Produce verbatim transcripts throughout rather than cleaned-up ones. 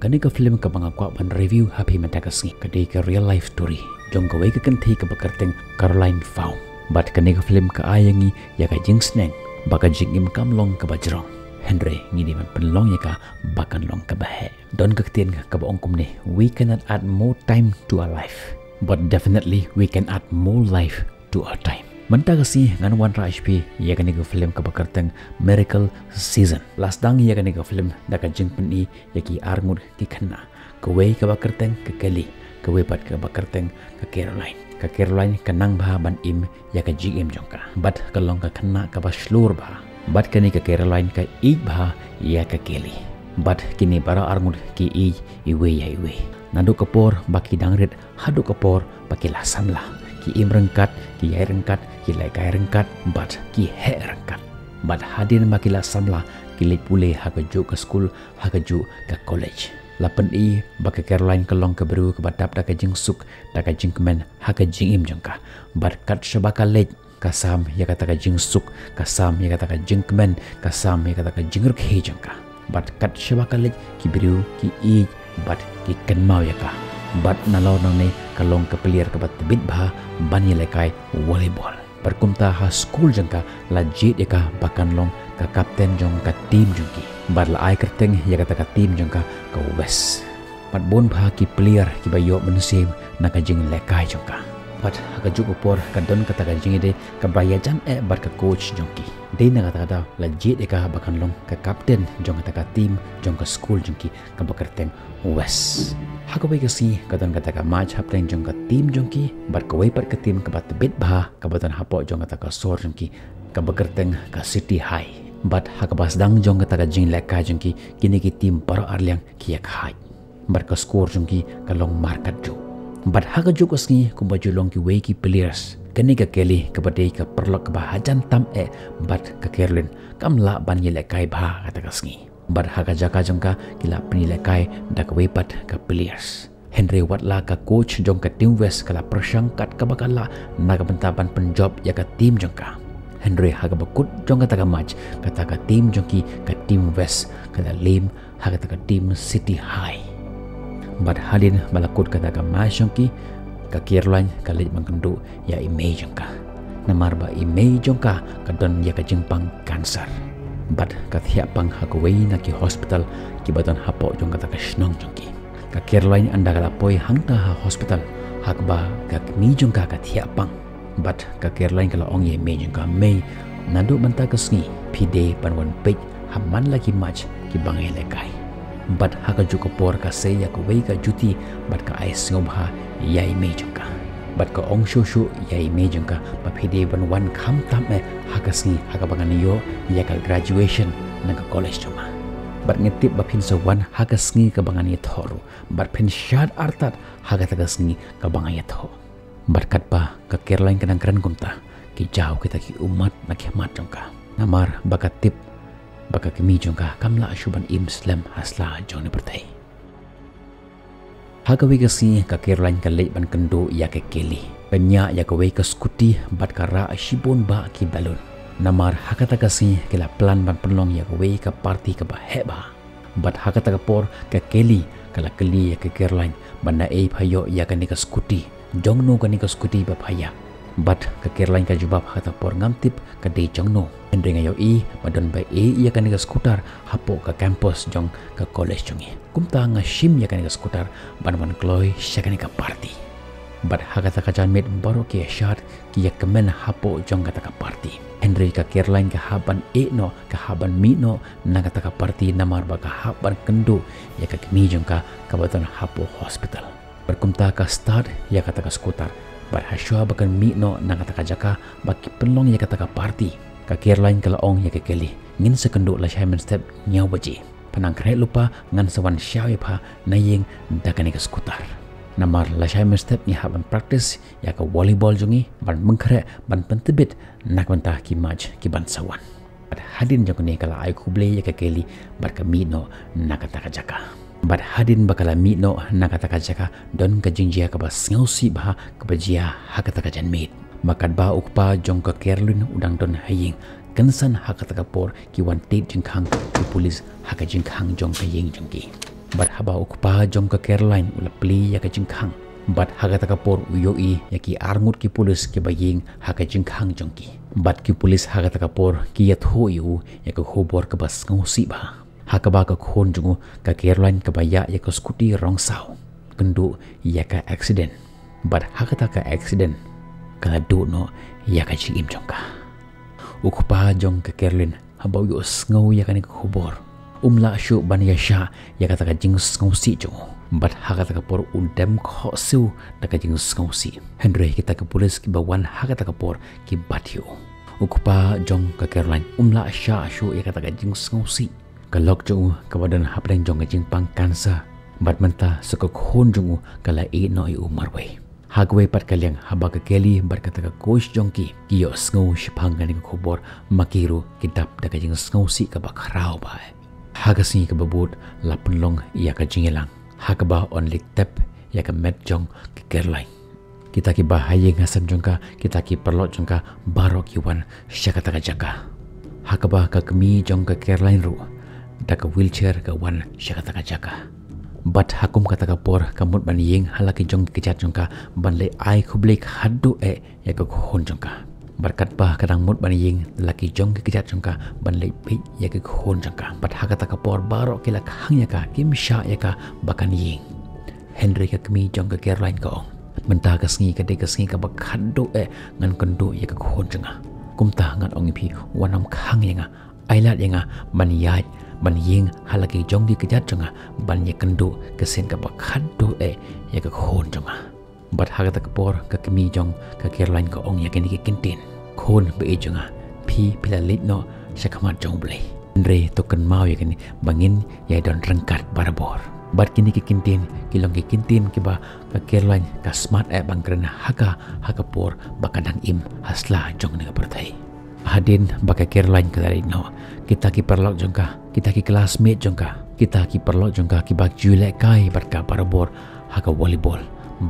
Kane ka film kaba nga kwah ban review ha phi mynta ka sngi ka dei ka real life story jong kawei ka kynthei kaba kyrteng Caroline Faum. Bad kane ka film ka ai ïa ngi ïa ka jingsneng ba ka jingim kam long kaba jrong, hynrei ngi dei ban pynlong ïa ka ba kan long kaba heh. Don ka ktien kaba ong kumne: "We cannot add more time to our life, but definitely we can add more life to our time." Mynta ka sngi ngan wanrah sha phi ïa kane ka film kaba kyrteng Miracle Season. La sdang ïa kane ka film da ka jingpyni ïa ki arngut ki khynnah, kawei kaba kyrteng ka Kelly, kawei pat kaba kyrteng ka Caroline. Ka Caroline ka nang bha ban im ïa ka jingim jong ka, bad ka long ka khynnah kaba shlur bha. Bad kane ka Caroline ka ïeit bha ïa ka Kelly. Bad kine baroh arngut ki ïeit iwei ïa iwei. Naduh ka por ba ki dang rit haduh ka por ba ki la samla, ki im ryngkat, ki ïai ryngkat, ki lehkai ryngkat, bad ki heh ryngkat. Bad hadien ba ki la samla, ki leit pule ha kajuh ka skul, ha kajuh ka college. La pyni ba ka Caroline ka long ka briew kaba dap da ka jingsuk, da ka jingkmen ha ka jingim jong ka. Bad kat shaba ka leit, ka sam ïa kata ka jingsuk, ka sam ïa kata ka jingkmen, ka sam ïa kata ka jingrkhie jong ka. Bad kat shaba ka leit, ki briew ki ïeit bad ki kynmaw ïa ka. Bad nalor nangne ka long ka player kaba tbit bha ban ïalehkai volleyball. Bad kumta ha skul jong ka la jied ïa ka ba kan long ka captain jong ka team jong ki. Bad la ai kyrteng ïa kata ka team jong ka ka West. Bad bun bha ki player kiba ïoh mynsiem na ka jinglehkai jong ka. Bad ha kajuh ka por ka don kata ka jingïadei kaba ïajan eh bad ka coach jong ki. Dei na kata ka daw la jied ïa ka ba kan long ka captain jong kata ka team jong ka skul jong ki kaba kyrteng West. Ha kawei ka sngi ka don kata ka match hapdeng jong ka team jong ki bad kawei pat ka team kaba tbit bha kaba don hapoh jong kata ka sor jong ki kaba kyrteng ka City High. Bad ha kaba sdang jong kata ka jinglehkai jong ki, kine ki team baroh arliang ki ïakhaid. Bad ka score jong ki ka long markatjuh. Bad ha kajuh ka sngi kumba ju long kiwei ki players, kane ka Kelly kaba dei ka paralok kaba hajan tam eh bad ka Caroline kam lah ban ïalehkai bha kata ka sngi. Bad ha ka jaka jong ka ki la pynïalehkai da kawei pat ka players. Hynrei watla ka coach jong ka team West ka la pyrshang kat kaba ka lah na ka bynta ban pynjop ïa ka team jong ka. Hynrei ha kaba kut jong kata ka match, kata ka team jong ki, ka team West, ka la lem ha kata ka team City High. Bad hadien ba la kut kata ka match jong ki, ka Caroline ka leit ban kynduh ïa i mei jong ka. Namar ba i mei jong ka ka don ïa ka jingpang cancer. Bad ka thiah pang ha kawei na ki hospital kiba don hapoh jong kata ka shnong jong ki. Ka Caroline ynda ka la poi hangta ha hospital, ha kaba ka kmie jong ka ka thiah pang. Bad ka Caroline ka la ong ïa i mei jong ka, "Mei, naduh mynta ka sngi phi dei ban wan peit ha man la ki match kiba nga ïalehkai." Bad ha kajuh ka por ka sei ïa kawei ka juti bad ka ai sngewbha ïa i mei jong ka. Bad ka ong shuh shuh ïa i mei jong ka ba phi dei ban wan khamtam eh ha ka sngi ha kaba ngan ïoh ïa ka graduation na ka college jong nga. Bad nga tip ba phin sa wan ha ka sngi kaba ngan ïathoh ruh, bad phin shad artat ha kata ka sngi kaba nga ïathoh. Bad katba ka Caroline ka dang kren kumta, ki jaw kita ki ummat na ki khmat jong ka. Namar ba ka tip ba ka kmie jong ka kam lah shuh ban im slem ha sla jong ne pyrthei. Ha kawei ka sngi ka Caroline ka leit ban kynduh ïa ka Kelly. Ka ñiah ïa kawei ka scooty bad ka rah shibun bah ki balloon. Namar ha kata ka sngi ki la plan ban pynlong ïa kawei ka party kaba heh bha. Bad ha kata ka por ka Kelly ka la kylli ïa ka Caroline ba naei pha ïoh ïa kane ka scooty. Jongno kane ka scooty ba pha ïap? Bad ka Caroline ka jubab ha kata ka por, ngam tip ka dei jongno. Hynrei nga ïohi ba don ba ïeh ïa kane ka scooter hapoh ka campus jong ka college jong ngi. Kumta nga shim ïa kane ka scooter ban wan kloi sha kane ka party. Bad ha kata ka janmiet baroh ki ïashad ki ïakmen hapoh jong kata ka party. Hynrei ka Caroline ka hap ban ïeh noh, ka hap ban mih noh na kata ka party namar ba ka hap ban kynduh ïa ka kmie jong ka kaba don hapoh hospital. Bad kumta ka start ïa kata ka scooter. Bad ha shuwa ba kan mih noh na kata ka jaka ba ki pynlong ïa kata ka party, ka Caroline ka la ong ïa ka Kelly, ngin sa kynduh lashai mynstep hynñiew baje. Pynang khreh lypa, ngan sa wan shaw ïa pha na ïing da kane ka scooter. Namar lashai mynstep ngi hap ban practice ïa ka volleyball jong ngi, ban pynkhreh, ban pyntbit na ka bynta ki match ki ban sa wan. Bad hadien jong kane ka la ai khublei ïa ka Kelly bad ka mih noh na kata ka jaka. Bad hadien ba ka la mih noh na kata ka jaka, don ka jingjia kaba sngewsih bha kaba jia ha kata ka janmiet. Ba katba u kpa jong ka Caroline u dang don ha ïing, kynsan ha kata ka por ki wan tied jingkhang ki pulit ha ka jingkhang jong ka ïing jong ki. Bad haba u kpa jong ka Caroline u la plie ïa ka jingkhang, bad ha kata ka por u ïohi ïa ki arngut ki pulit kiba ïeng ha ka jingkhang jong ki. Bad ki pulit ha kata ka por ki ïathuh ïa u ïa ka khubor kaba sngewsih bha, ha kaba ka khun jong u ka Caroline kaba ïaid ïa ka scooty rong saw, kynduh ïa ka accident. Bad ha kata ka accident ka la duh noh ïa ka jingim jong ka. U kpa jong ka Caroline haba u ïohsngew ïa kane ka khubor, um lah shuh ban ïashah ïa kata ka jingsngewsih jong u. Bad ha kata ka por u dem khohsiew da ka jingsngewsih. Hynrei kita ki pulit kiba wan ha kata ka por ki bat ïa u. U kpa jong ka Caroline um lah shah shuh ïa kata ka jingsngewsih. Ka lok jong u kaba don hapdeng jong ka jingpang cancer. Bad mynta sa ka khun jong u ka la ïeh noh ïa u marwei. Ha kawei pat ka liang haba ka Kelly bad kata ka coach jong ki ki ïohsngew shaphang kane ka khubor, ma ki ruh ki dap da ka jingsngewsih kaba khraw bha. Ha ka sngi kaba bud la pynlong ïa ka jingïalang, ha kaba yn leit tep ïa ka met jong ka Caroline. Kita kiba ha ïing ha sem jong ka, kita ki paralok jong ka baroh ki wan sha kata ka jaka. Ha kaba ka kmie jong ka Caroline ruh da ka wheelchair ka wan sha kata ka jaka. Bad ha kum kata ka por ka mut ban ïeng ha la ki jong ki kjat jong ka ban leit ai khublei khatduh eh ïa ka khun jong ka. Bad katba ka dang mut ban ïeng la ki jong ki kjat jong ka ban leit peit ïa ka khun jong ka. Bad ha kata ka por baroh ki la khang ïa ka, kim shah ïa ka ba kan ïeng. Hynrei ka kmie jong ka Caroline ka ong, mynta ka sngi ka dei ka sngi kaba khatduh eh ngan kynduh ïa ka khun jong nga. Kumta ngan ong ïa phi, wat nym khang ïa nga. Ai lad ïa nga ban ïaid ban ïeng ha la ki jong ki kjat jong nga ban ïakynduh ka sien kaba khatduh eh ïa ka khun jong nga. Bad ha kata ka por ka kmie jong ka Caroline ka ong ïa kine ki kyntien, khun ba ïeit jong nga, phi phi la leit noh sha khmat jong U Blei. Hynrei to kynmaw ïa kine ba ngin ïa don ryngkat barabor. Bad kine ki kyntien ki long ki kyntien kiba ka Caroline ka smat eh ban kren ha ka, ha ka por ba ka dang im ha sla jong kane ka pyrthei. Hadien ba ka Caroline ka la leit noh, kita ki paralok jong ka, kita ki classmate jong ka, kita ki paralok jong ka kiba ju lehkai bad ka barabor ha ka volleyball,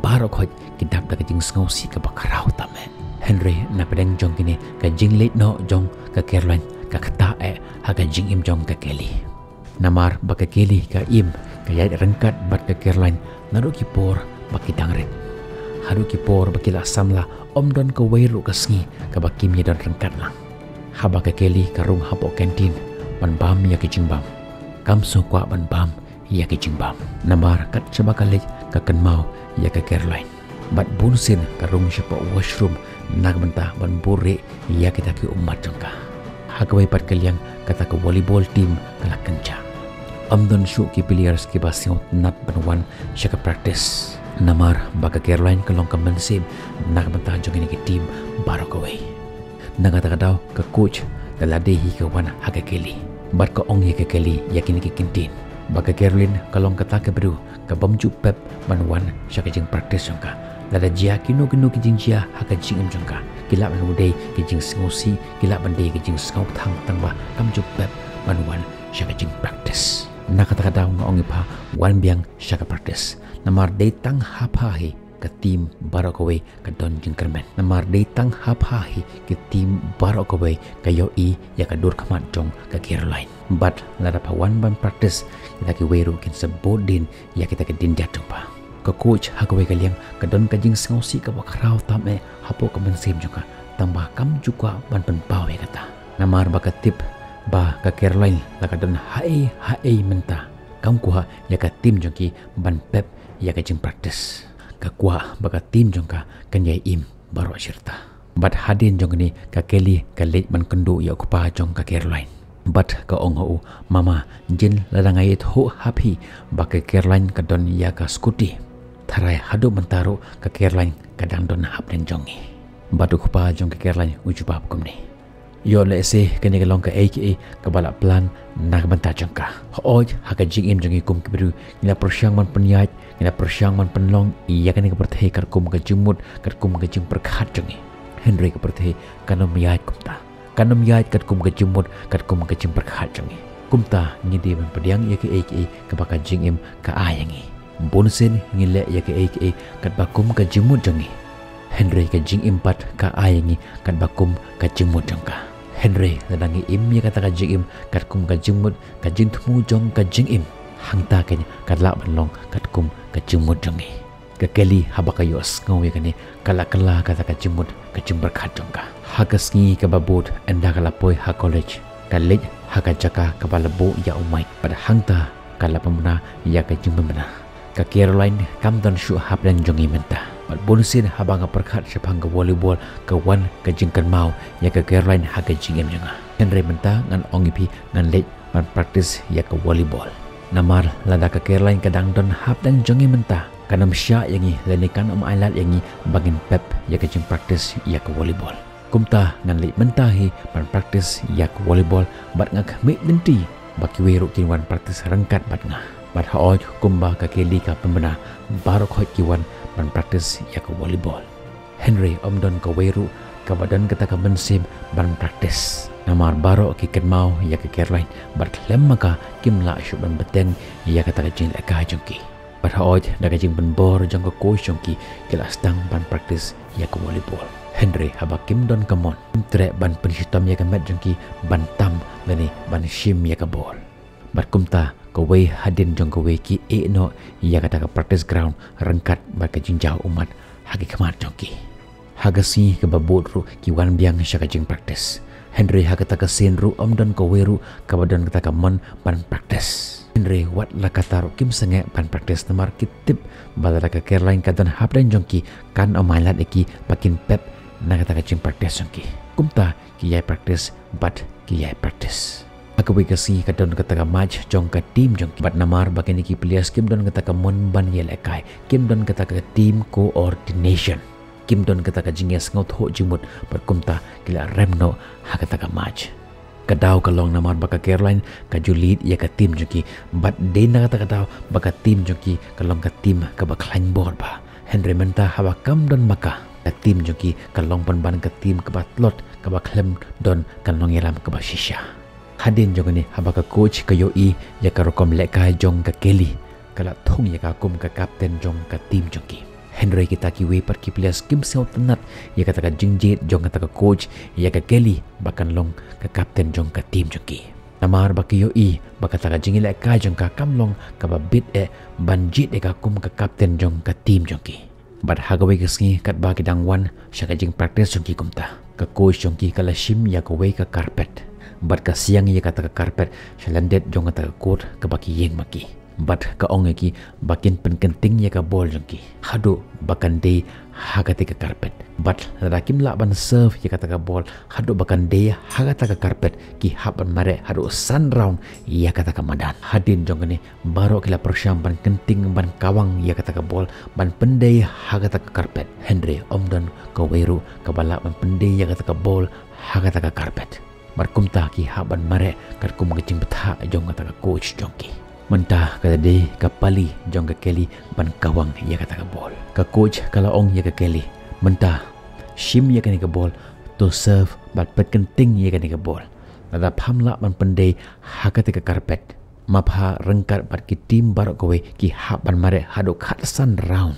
baroh khoit ki dap da ka jingsngewsih kaba khraw tam eh. Hynrei na pdeng jong kine, ka jingleit noh jong ka Caroline ka ktah eh ha ka jingim jong ka Kelly. Namar ba ka Kelly ka im ka ïaid ryngkat bad ka Caroline naduh ki por ba ki dang rit. Haduh ki por ba ki la samla, ym don kawei ruh ka sngi kaba kim ïa don ryngkat lang. Haba ka Kelly ka rung hapoh canteen ban bam ïa ki jingbam, kam sngewkwah ban bam ïa ki jingbam. Namar kat shaba ka leit ka kynmaw ïa ka Caroline. Bad bunsien ka rung shapoh washroom na ka bynta ban buhrieh ïa kita ki ummat jong ka. Ha kawei pat ka liang kata ka volleyball team ka la kynjah. Ym don shuh ki players kiba sngewtynnat ban wan sha ka practice. Namar ba ka Caroline ka long ka mynsiem na ka bynta jong kine ki team baroh kawei. Na kata ka daw ka coach ka la dei hi ka wan ha ka Kelly bad ka ong ïa ka Kelly ïa kine ki kyntien, ba ka Caroline ka long kata ka briew ka bym ju pep ban wan sha ka jingpractice jong ka. Lada jia kino kino ki jingjia ha ka jingim jong ka, ki lah ban dei ki jingsngewsih, ki lah ban dei ki jingsngewthuh, tang ba kam ju pep ban wan sha ka jingpractice. Na kata ka daw nga ong ïa pha, wan biang sha ka practice. Namar dei tang ha pha hi ka team baroh kawei ka don jingkyrmen. Namar dei tang ha pha hi ka team baroh kawei ka ïohi ïa ka dur khmat jong ka Caroline. Bad lada pha wan ban practice, kita kiwei ruh kin sa bud dien ïa kita ki dienjat jong pha. Ka coach ha kawei ka liang ka don ka jingsngewsih kaba khraw tam eh hapoh ka mynsiem jong ka, tang ba kam ju kwah ban pynpaw ïa kata. Namar ba ka tip ba ka Caroline la ka don haei haei mynta, kam kwah ïa ka team jong ki ban pep ïa ka jingpractice. Ka kwah ba ka team jong ka kan ïai im baroh shirta. Bad hadien jong kane ka Kelly ka leit ban kynduh ïa u kpa jong ka Caroline. Bad ka ong ha u, "Mama, jin lada nga ïathuh ha phi ba ka Caroline ka don ïa ka scooty, tharai haduh mynta ruh ka Caroline ka dang don hapdeng jong ngi." Bad u kpa jong ka Caroline u jubab kumne, "Ïoh lehse kane ka long kaei kaei kaba la plan na ka bynta jong ka. Hooid, ha ka jingim jong ngi kum ki briew ngi la pyrshang ban pynïaid, ngi la pyrshang ban pynlong ïa kane ka pyrthei katkum ka jingmut, katkum ka jingpyrkhat jong ngi. Hynrei ka pyrthei kan ym ïaid kumta. Kan ym ïaid katkum ka jingmut, katkum ka jingpyrkhat jong ngi. Kumta ngi dei ban pdiang ïa kaei kaei kaba ka jingim ka ai ïa ngi. Bunsien ngi leh ïa kaei kaei katba kum ka jingmut jong ngi. Hynrei ka jingim pat ka ai ïa ngi katba kum ka jingmut jong ka. Hynrei lada ngi im ïa kata ka jingim katkum ka jingmut, ka jingthmu jong ka jingim, Hangta keiñ ka lah ban long katkum ka jingmut jong ngi. Ka Kelly haba ka ïohsngew ïa kane ka la kylla kata ka jingmut ka jingpyrkhat jong ka. Ha ka sngi kaba bud ynda ka la poi ha college, ka leit ha ka jaka kaba la buh ïa u Mike bad hangta ka la pynbna ïa ka jingpynbna. Ka Caroline kam don shuh hapdeng jong ngi mynta. Bad bunsien haba nga pyrkhat shaphang ka volleyball ka wan ka jingkynmaw ïa ka Caroline ha ka jingim jong nga. Hynrei mynta ngan ong ïa phi ngan leit ban practice ïa ka volleyball. Namar lada ka Caroline ka dang don hapdeng jong ngi mynta, kan ym shah ïa ngi lane kan ym ailad ïa ngi ba ngin pep ïa ka jingpractice ïa ka volleyball. Kumta ngan leit mynta hi ban practice ïa ka volleyball bad nga khmih lynti ba kiwei ruh kin wan practice ryngkat bad nga. Bad hooid kumba ka Kelly ka pynbna, baroh khoit ki wan ban practice ïa ka volleyball. Hynrei ym don kawei ruh kaba don kata ka mynsiem ban practice. Namar baroh ki kynmaw ïa ka Caroline bad khlem ma ka kim lah shuh ban bteng ïa kata ka jinglehkai jong ki. Bad hooid da ka jingpynbor jong ka coach jong ki, ki la sdang ban practice ïa ka volleyball. Hynrei haba kim don ka mon, kim treh ban pynshitom ïa ka met jong ki ban tam lane ban shim ïa ka ball. Bad kumta kawei hadien jong kawei ki ïeh noh ïa kata ka practice ground ryngkat bad ka jingjaw ummat ha ki khmat jong ki. Ha ka sngi kaba bud ruh ki wan biang sha ka jingpractice. Hynrei ha kata ka sien ruh ym don kawei ruh kaba don kata ka mon ban practice. Hynrei wat la katta ruh kim sangeh ban practice namar ki tip ba lada ka Caroline ka don hapdeng jong ki kan ym ailad ïa ki ba kin pep na kata ka jingpractice jong ki. Kumta ki ïai practice bad ki ïai practice. Ha kawei ka sngi ka don kata ka match jong ka team jong ki bad namar ba kine ki players kim don kata ka mon ban ïalehkai, kim don kata ka team coordination, kim don kata ka jingïasngewthuh jingmut bad kumta ki la rem noh ha kata ka match. Ka daw ka long namar ba ka Caroline ka ju lead ïa ka team jong ki bad dei na kata ka daw ba ka team jong ki ka long ka team kaba khlaiñ bor bha. Hynrei mynta haba kam don ma ka, ka team jong ki ka long pynban ka team kaba tlot, kaba khlem don ka nongïalam kaba shisha. Hadien jong kane haba ka coach ka ïohi ïa ka rukom lehkai jong ka Kelly, ka la thung ïa ka kum ka captain jong ka team jong ki. Hynrei kita kiwei pat ki players kim sngewtynnat ïa kata ka jingjied jong kata ka coach ïa ka Kelly ba kan long ka captain jong ka team jong ki. Namar ba ki ïohi ba kata ka jingïalehkai jong ka kam long kaba bit eh ban jied ïa ka kum ka captain jong ka team jong ki. Bad ha kawei ka sngi katba ki dang wan sha ka jingpractice jong ki kumta, ka coach jong ki ka la shim ïa kawei ka carpet bad ka siang ïa kata ka carpet sha lyndet jong kata ka court kaba ki ïeng ma ki. Bad ka ong ïa ki ba kin pynkynting ïa ka ball jong ki haduh ba kan dei ha kata ka carpet. Bad lada kim lah ban serve ïa kata ka ball haduh ba kan dei ha kata ka carpet, ki hap ban mareh haduh san round ïa kata ka madan. Hadien jong kane baroh ki la pyrshang ban kynting ban kawang ïa kata ka ball ban pyndei ha kata ka carpet. Hynrei ym don kawei ruh kaba lah ban pyndei ïa kata ka ball ha kata ka carpet. Bad kumta ki hap ban mareh katkum ka jingbthah jong kata ka coach jong ki. Mynta ka la dei ka pali jong ka Kelly ban kawang ïa kata ka ball. Ka coach ka la ong ïa ka Kelly, mynta shim ïa kane ka ball, to serve bad pynkynting ïa kane ka ball. Lada pham lah ban pyndei ha kata ka carpet, ma pha ryngkat bad ki team baroh kawei ki hap ban mareh haduh khatsan round.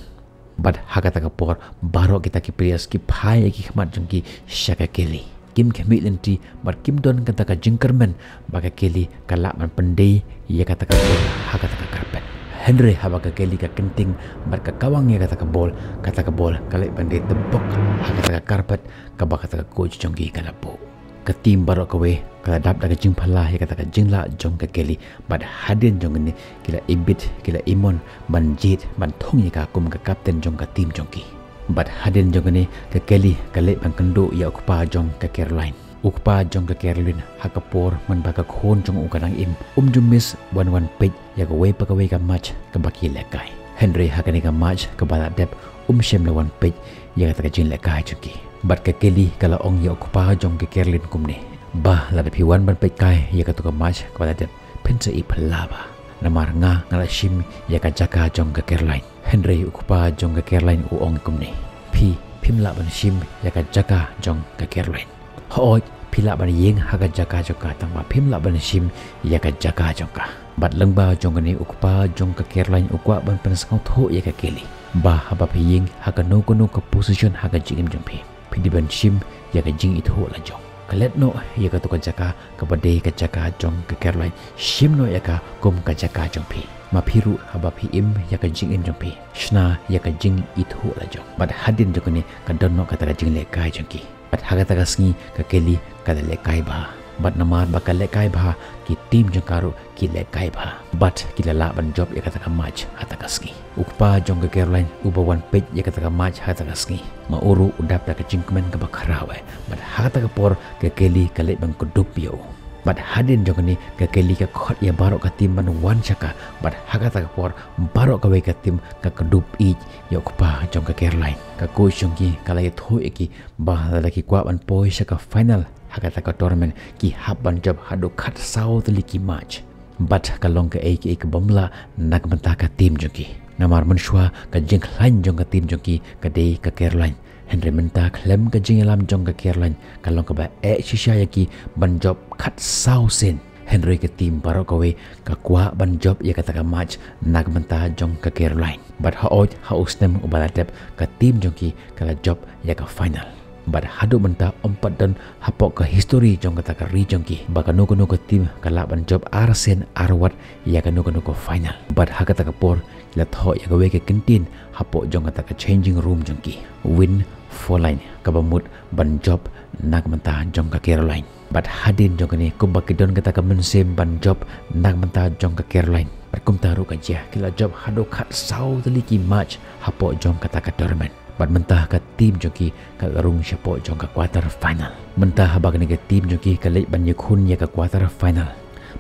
Bad ha kata ka por baroh kita ki players ki phai ïa ki khmat jong ki sha ka Kelly. Kim khmih lynti bad kim don kata ka jingkyrmen ba ka Kelly ka lah ban pyndei ïa kata ka ball ha kata ka carpet. Hynrei haba ka Kelly ka kynting bad ka kawang ïa kata ka ball, kata ka ball ka leit ban dei tbok ha kata ka carpet kaba kata ka coach jong ki ka la buh. Ka team baroh kawei ka la dap da ka jingphylla ïa kata ka jinglah jong ka Kelly bad hadien jong kane ki la ibit, ki la imon ban jied ban thung ïa ka kum ka captain jong ka team jong ki. Bad hadien jong kane ka Kelly ka leit ban kynduh ïa u kpa jong ka Caroline. U kpa jong ka Caroline ha ka por mynba ka khun jong u ka dang im, um ju miss ban wan peit ïa kawei pa kawei ka match kaba ki lehkai. Hynrei ha kane ka match kaba la dep, um shym la wan peit ïa kata ka jinglehkai jong ki. Bad ka Kelly ka la ong ïa u kpa jong ka Caroline kumne, ba lada phi wan ban peit kai ïa kato ka match kaba la dep, phin sa ïohi phylla bha. Namar nga nga la shim ïa ka jaka jong ka Caroline. Hynrei u kpa jong ka Caroline u ong kumne, phi phim lah ban shim ïa ka jaka jong ka Caroline. Hooid, phi lah ban ïeng ha ka jaka jong ka tangba phim lah ban shim ïa ka jaka jong ka. Bad lyngba jong kane u kpa jong ka Caroline u kwah ban pynsngewthuh ïa ka Kelly ba haba phi ïeng ha kano kano ka position ha ka jingim jong phi, phi dei ban shim ïa ka jingithuh la jong. Leit noh ïa kato ka jaka kaba dei ka jaka jong ka Caroline. Shim noh ïa ka kum ka jaka jong phi. Ma phi ruh haba phi im ïa ka jingim jong phi, shna ïa ka jingithuh la jong. Bad hadien jong kane ka don noh kata ka jinglehkai jong ki. Bad ha kata ka sngi ka Kelly ka la lehkai bha. Bad namar ba ka lehkai bha, ki team jong ka ruh ki lehkai bha. Bad ki la lah ban jop ïa kata ka match ha kata ka sngi. U kpa jong ka Caroline uba wan peit ïa kata ka match ha kata ka sngi, ma u ruh u dap da ka jingkmen kaba khraw eh. Bad ha kata ka por ka Kelly ka leit ban kdup ïa u. Bad hadien jong kane ka Kelly ka khot ïa baroh ka team ban wan sha ka. Bad ha kata ka por baroh kawei ka team ka kdup ïeit ïa u kpa jong ka Caroline. Ka coach jong ki ka la ïathuh ïa ki ba lada ki kwah ban poi sha ka final ha kata ka tournament, ki hap ban jop haduh khatsaw tylli ki match. Bad ka long kaei kaei ka bym lah na ka bynta ka team jong ki. Namar mynshuwa ka jingkhlaiñ jong ka team jong ki ka dei ka Caroline. Hynrei mynta khlem ka jingïalam jong ka Caroline, ka long kaba eh shisha ïa ki ban jop khatsaw sien. Hynrei ka team baroh kawei ka kwah ban jop ïa kata ka match na ka bynta jong ka Caroline. Bad hooid, ha u snem uba la dep, ka team jong ki ka la jop ïa ka final. Bad haduh mynta ym pat don hapoh ka history jong kata ka ri jong ki ba kano kano ka team ka lah ban jop arsien arwat ïa kano kano ka final. Bad ha kata ka por la thoh ïa kawei ka kyntien hapoh jong kata ka changing room jong ki: Win for line, kaba mut ban jop na ka bynta jong ka Caroline. Bad hadien jong kane, kumba ki don kata ka mynsiem ban jop na ka bynta jong ka Caroline, bad kumta ruh ka jia, ki la jop haduh khatsaw tylli ki match hapoh jong kata ka tournament. Bad mynta ka team jong ki ka la rung shapoh jong ka quarter final. Mynta haba kane ka team jong ki ka leit ban ïakhun ïa ka quarter final,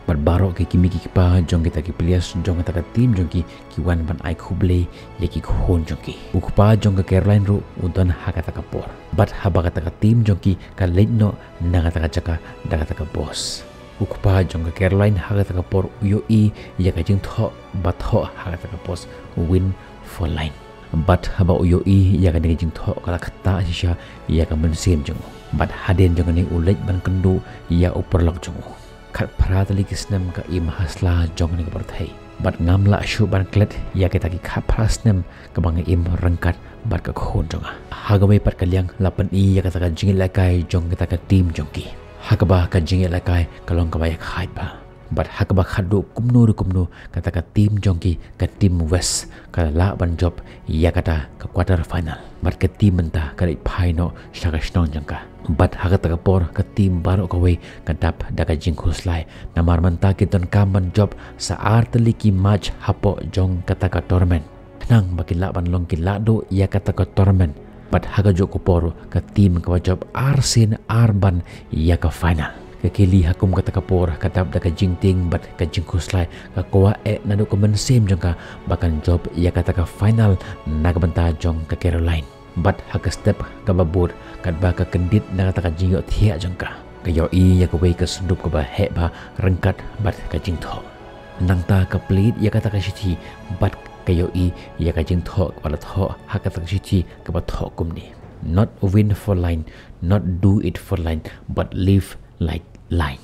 bad baroh ki kmie ki kpa jong kita ki players jong kata ka team jong ki ki wan ban ai khublei ïa ki khun jong ki. U kpa jong ka Caroline ruh u don ha kata ka por. Bad haba kata ka team jong ki ka leit noh na kata ka jaka da kata ka bos, u kpa jong ka Caroline ha kata ka por u ïohi ïa ka jingthoh ba thoh ha kata ka bos: Win for line. Bad haba u ïohi ïa kane ka jingthoh, ka la ktah shisha ïa ka mynsiem jong u. Bad hadien jong kane u leit ban kynduh ïa u paralok jong u. Khatphra tylli ki snem ka im ha sla jong kane ka pyrthei, bad ngam lah shuh ban klet ïa kita ki khatphra snem kaba nga im ryngkat bad ka khun jong nga. Ha kawei pat ka liang, la pyni ïa kata ka jingïalehkai jong kata ka team jong ki, ha kaba ka jingïalehkai ka long kaba ïakhaid bha. Bad ha kaba khatduh kumno ruh kumno, kata ka team jong ki, ka team West, ka la lah ban jop ïa kata ka quarter final. Bad ka team mynta ka leit phai noh sha ka shnong jong ka. Bad ha kata ka por ka team baroh kawei ka dap da ka jingkhuslai, namar mynta ki donkam ban jop sa ar tylli ki match hapoh jong kata ka tournament, khnang ba kin lah ban long ki lahduh ïa kata ka tournament. Bad ha kajuh ka por ka team kaba jop arsien arban ïa ka final. Ka Kelly ha kum kata ka por ka dap da ka jingtieng bad ka jingkhuslai, ka kwah eh naduh ka mynsiem jong ka ba kan jop ïa kata ka final na ka bynta jong ka Caroline. Bad ha ka step kaba bud, katba ka kyndit na kata ka jingïohthiah jong ka, ka ïohi ïa kawei ka syndup kaba heh bha ryngkat bad ka jingthoh. Nangta ka plie ïa kata ka shithi bad ka ïohi ïa ka jingthoh kaba la thoh ha kata ka shithi kaba thoh kumne: Not win for line, not do it for line, but live like line.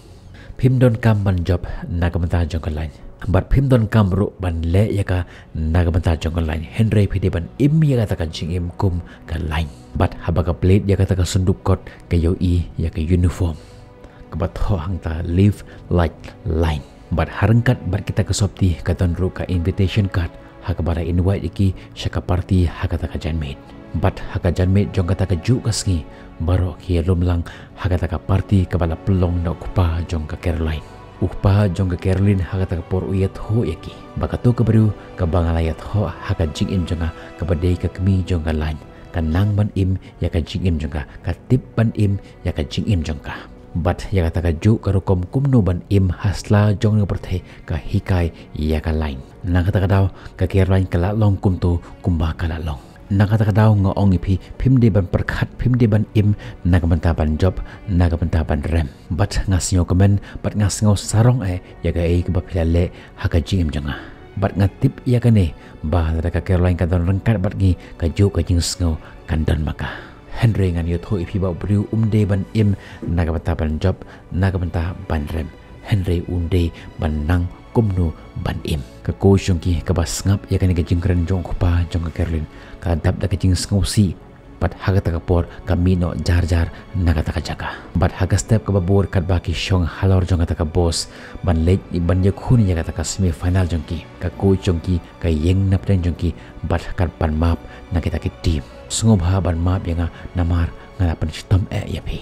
Phim donkam ban jop na ka bynta jong ka line, bad phim donkam ruh ban leh ïa ka na ka bynta jong ka line. Hynrei phi dei ban im ïa kata ka jingim kum ka line. Bad haba ka plie ïa kata ka syndup kot, ka ïohi ïa ka uniform kaba thoh hangta: Live like line. Bad ha ryngkat bad kita ka sopti ka don ruh ka invitation card ha kaba la invite ïa ki sha ka party ha kata ka janmiet. Bad ha ka janmiet jong kata kajuh ka sngi, baroh ki ïalum lang ha kata ka party kaba la pynlong da u kpa jong ka Caroline. U kpa jong ka Caroline ha kata ka por u ïathuh ïa ki ba kato ka briew kaba nga la ïathoh ha ka jingim jong nga, kaba dei ka kmie jong ka line, ka nang ban im ïa ka jingim jong ka, ka tip ban im ïa ka jingim jong ka. Bad ïa kata kajuh ka rukom kumno ban im ha sla jong ka pyrthei ka hikai ïa ka line. Na kata ka daw ka Caroline ka la long kumto kumba ka la long. Na kata ka daw nga ong ïa phi, phim dei ban pyrkhat, phim dei ban im na ka bynta ban jop, na ka bynta ban rem. Bad nga sngew kmen bad nga sngew sarong eh ïa kaei kaba phi la leh ha ka jingim jong nga. Bad nga tip ïa kane, ba lada ka Caroline ka don ryngkat bad ngi, kajuh ka jingsngew kan don ma ka. Hynrei ngan ïathuh ïa phi ba u briew um dei ban im na ka bynta ban jop, na ka bynta ban rem, hynrei un dei ban nang kumno ban im. Ka coach jong ki kaba sngap ïa kane ka jingkren jong u kpa jong ka Caroline, ka dap da ka jingsngewsih Bad ha kata ka por ka mih noh jar jar na kata ka jaka. Bad ha ka step kaba bud katba ki shong halor jong kata ka bus ban leit ban ïakhun ïa kata ka semi final jong ki, ka coach jong ki ka ïeng napdeng jong ki bad ka pan map na kita ki team. Sngewbha ban map ïa nga namar nga la pynshitom eh ïa phi.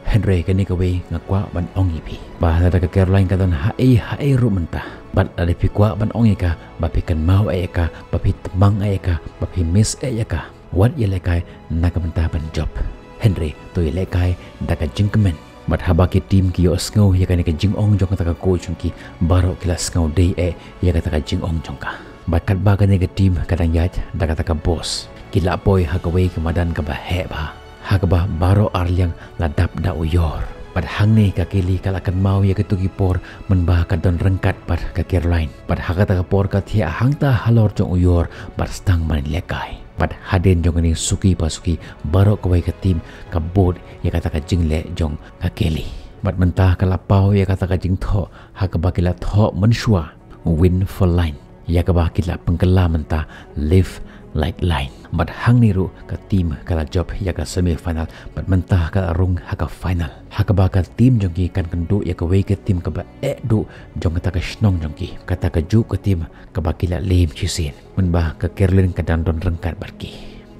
Hynrei kane kawei nga kwah ban ong ïa phi ba lada ka Caroline ka don haei haei ruh mynta, bad lada phi kwah ban ong ïa ka ba phi kynmaw eh ïa ka, ba phi tmang eh ïa ka, ba phi miss eh ïa ka, wat ïalehkai na ka bynta ban jop. Hynrei to ïalehkai da ka jingkmen. Bad haba ki team ki ïohsngew ïa kane ka jingong jong kata ka coach jong ki, baroh ki la sngew dei eh ïa kata ka jingong jong ka. Bad katba kane ka team ka dang ïaid da kata ka bus, ki la poi ha kawei ka madan kaba heh bha, ha kaba baroh arliang la dap da u ïor. Bad hangne ka Kelly ka la kynmaw ïa kito ki por mynba ka don ryngkat bad ka Caroline. Bad ha kata ka por ka thiah hangta halor jong u ïor bad sdang ban ïalehkai. Bad hadien jong kane suki pa suki, baroh kawei ka team ka bud ïa kata ka jingleh jong ka Kelly. Bad mynta ka la paw ïa kata ka jingthoh ha kaba ki la thoh mynshuwa, "Win for line," ïa kaba ki la pynkylla mynta, "Live like line." Bad hangne ruh ka team ka la jop ïa ka semi final, bad mynta ka la rung ha ka final, ha kaba ka team jong ki kan kynduh ïa kawei ka team kaba eh duh jong kata ka shnong jong ki, kata kajuh ka team kaba ki la lem shisien mynba ka Caroline ka dang don ryngkat bad ki.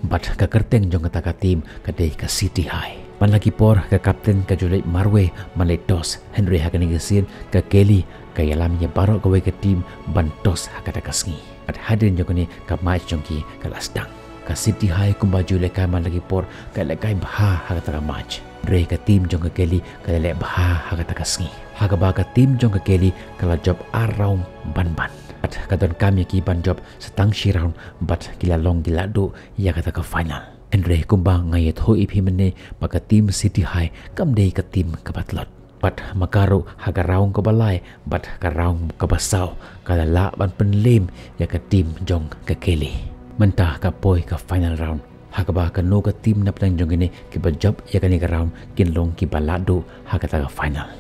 Bad ka kyrteng jong kata ka team ka dei ka City High. Man la ki por ka captain ka ju leit marwei ban leit toss, hynrei ha kane ka sien ka Kelly ka ïalam ïa baroh kawei ka team ban toss ha kata ka sngi. Bad hadien jong kane ka match jong ki ka la sdang. Ka City High kumba ju lehkai man la ki por ka lehkai bha ha kata ka match, hynrei ka team jong ka Kelly ka leh bha ha kata ka sngi, ha kaba ka team jong ka Kelly ka la jop ar round ban ban. Bad ka donkam ïa ki ban jop sa tang shi round bad ki la long ki la duh ïa kata ka final. Hynrei kumba nga ïathuh ïa phi mynne ba ka team City High kam dei ka team kaba tlot. Bad ma ka ruh ha ka round kaba lai bad ka round kaba saw ka la lah ban pynlem ïa ka team jong ka Kelly. Mynta ka poi ka final round, ha kaba kano ka team napdeng jong kine kiba jop ïa kane ka round kin long kiba la duh ha kata ka final.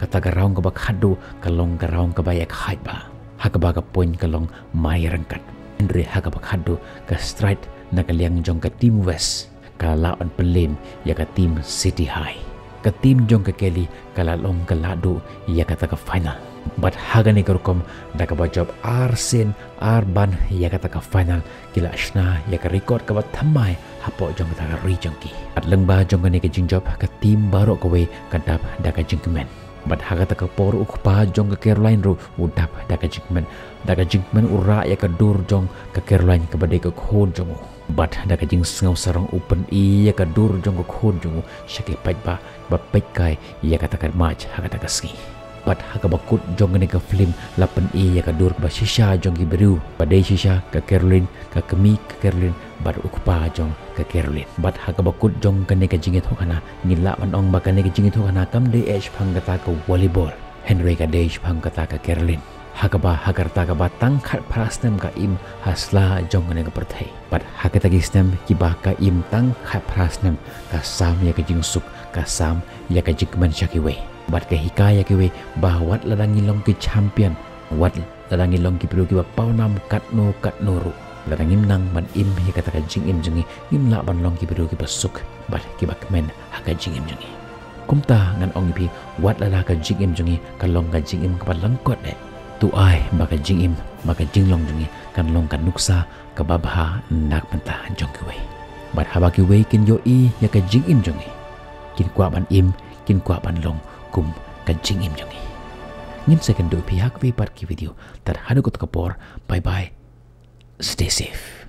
Kata ka round kaba khatduh ka long ka round kaba ïakhaid bha, ha kaba ka point ka long mai ryngkat. Hynrei ha kaba khatduh ka strike na ka liang jong ka team West ka la lah ban pynlem ïa ka team City High. Ka team jong ka Kelly ka la long ka la duh ïa kata ka final. Bad ha kane ka rukom da kaba jop ar sien ar ban ïa kata ka final, ki la shna ïa ka record kaba thymmai hapoh jong kata ka ri jong ki. Bad lyngba jong kane ka jingjop ka team baroh kawei ka dap da ka jingkmen. Bad ha kata ka por u kpa jong ka Caroline ruh u dap da ka jingkmen. Da ka jingkmen u rah ïa ka dur jong ka Caroline kaba dei ka khun jong u. Bad da ka jingsngew sarong u pyni ïa ka dur jong ka khun jong u sha ki paidbah ba peit kai ïa kata ka match ha kata ka sngi. Bad ha kaba kut jong kane ka film la pyni ïa ka dur kaba shisha jong ki briew, ba dei shisha ka Caroline, ka kmie ka Caroline bad u kpa jong ka Caroline. Bad ha kaba kut jong kane ka jingïathuhkhana ngi lah ban ong ba kane ka jingïathuhkhana kam dei eh shaphang kata ka volleyball, hynrei ka dei shaphang kata ka Caroline, ha kaba ha ka rta kaba tang khatphra snem ka im ha sla jong kane ka pyrthei. Bad ha kita ki snem kiba ka im tang khatphra snem, ka sam ïa ka jingsuk, ka sam ïa ka jingkmen sha kiwei. Bad ka hikai ïa kiwei ba wat lada ngi long ki champion, wat lada ngi long ki briew kiba pawnam katno katno ruh, lada ngim nang ban im ïa kata ka jingim jong ngi, ngim lah ban long ki briew kiba suk bad kiba kmen ha ka jingim jong ngi. Kumta ngan ong ïa phi, wat lada ka jingim jong ngi ka long ka jingim kaba lyngkot eh, to ai ba ka jingim, ba ka jinglong jong ngi kan long ka nuksa kaba bha na ka bynta jong kiwei. Bad haba kiwei kin ïohi ïa ka jingim jong ngi, kin kwah ban im, kin kwah ban long kum ka jingim jong ngi. Ngin sa ïakynduh ïa phi ha kawei pat ki video. Tad haduh kata ka por, bye bye. Stay safe.